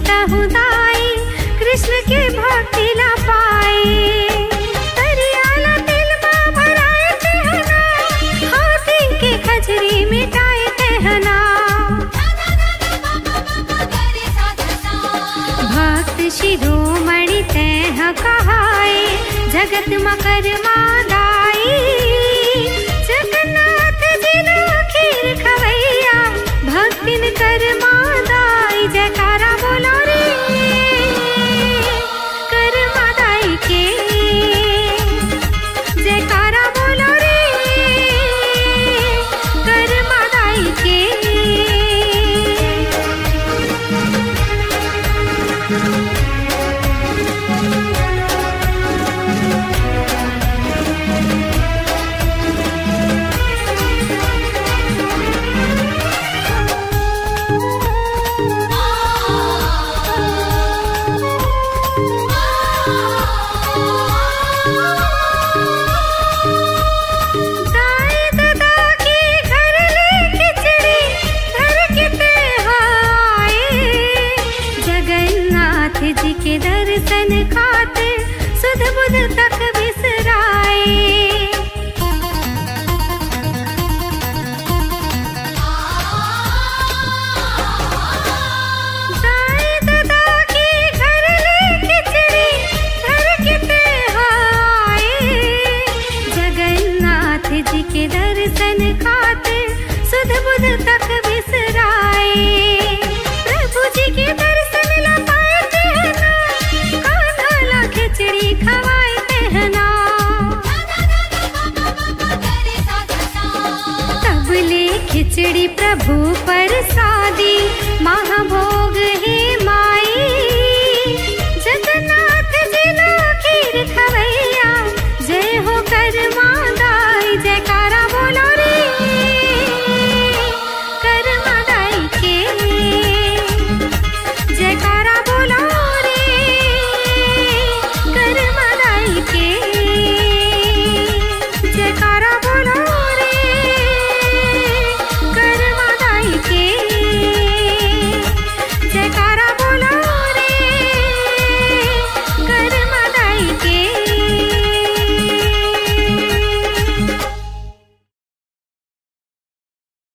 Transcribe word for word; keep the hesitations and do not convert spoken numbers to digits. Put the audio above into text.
तहु दाई कृष्ण के भक्ति ला पाए। तरिया ला तेल मा भराए तेहना, हाथी के खजरी मिटाए तेहना। भक्त शिरोमणि तेह कहाए, जगत मा करमा दाई। जगन्नाथ जी ला खीर खवैया, भक्तिन करमा दाई। जयकारा बोलो रे, करमा दाई के। जयकारा बोलो रे, करमा दाई के। दाई ददा के घर ले खिचड़ी धर के तेहा आए, जगन्नाथ जी के दर्शन खातिर।